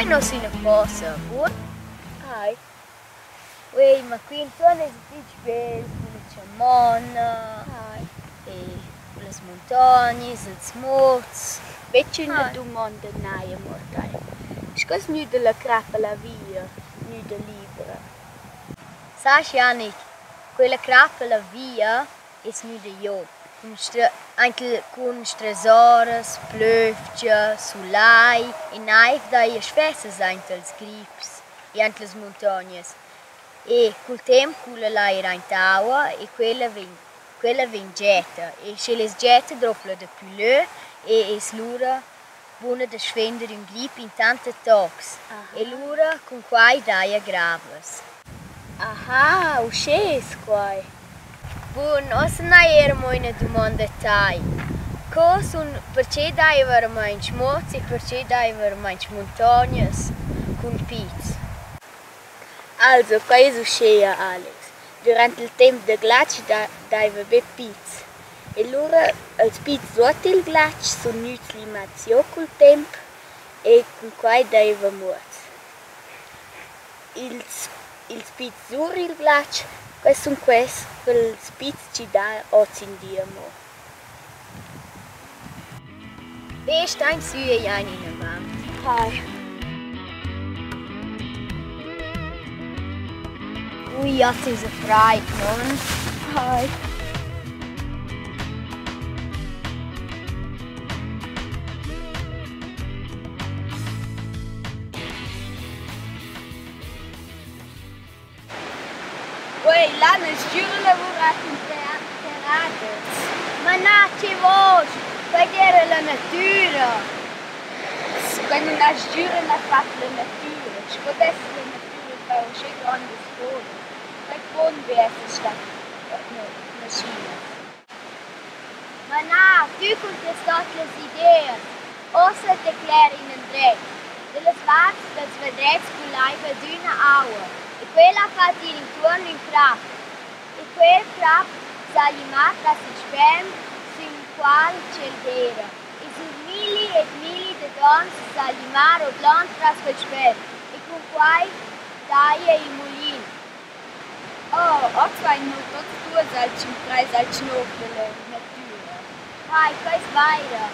Fain uossa üna posa, bun? Ai. Uei, ma qui intuorn es fich bel cun la chamonna e cun las muntognas, ils muots. Betg üna dumonda n'haja amo a tai. Sco es gnüda la crappa la via, gnüda libra? Sast Janic, quella crappa la via es gnüda giò cun aint il cun strasoras, plövgia, sulai e naiv daja sfessas aint ils grips e aint las muntognas. E cul temp cula l'eir aint aua e quella vegn quella vegn getta e sch'ella es getta drouv la dapü lö e es lura buna da sfender ün grip in tanta tocs e lura cun quai daja gravas. Aha, uschè es quai. Bun, uossa n'hai eir amo üna dumonda a tai. Co sun, perche daiva vairamaing muots e perche daiva vairamaing muntognas cun pizs? Also, quai es uschea, Alex. Dürant il temp da glatsch daiva be pizs. E lura ils pizs suot il glatsch sun gnüts limats giò cul temp e cun quai daiva muots. Ils ils pizs sur il glatsch, quai sun quels quels pizs chi dà hozindi amo. Ve stain sü e jain inavant. Hai. Ui, oz esa fraid, non? Hai. Uei, là n'hai sgür lavurà cun terradas. Ma na, che vosch! Quai d'eira la natüra. Quai nun ha sgür na fat la natüra. Sco dess la natüra far uschè grondas scolas? Quai pon be esser stat maschinas. Ma na, tü cun tias tuot las ideas. Uossa decler inandret. Da las varts dals vadrets culaiva adüna aua e quella ha fat ir intuorn ün crap. E quel crap s'ha limà tras il spelm sün qual ch'el d'eira e sur milli ed milli dad ons s'ha limà rodlond tras quel spelm e cun quai daja il mulin. Oh, hoz vain no tuots duos alch imprais alch nouv da la natüra. Hai, quai es vaira.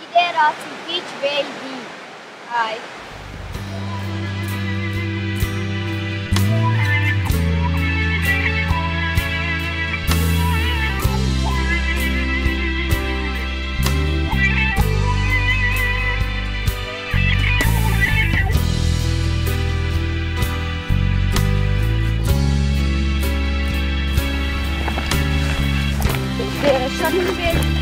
Id eira hoz ün fich bel di. Hai. Era schon ün bel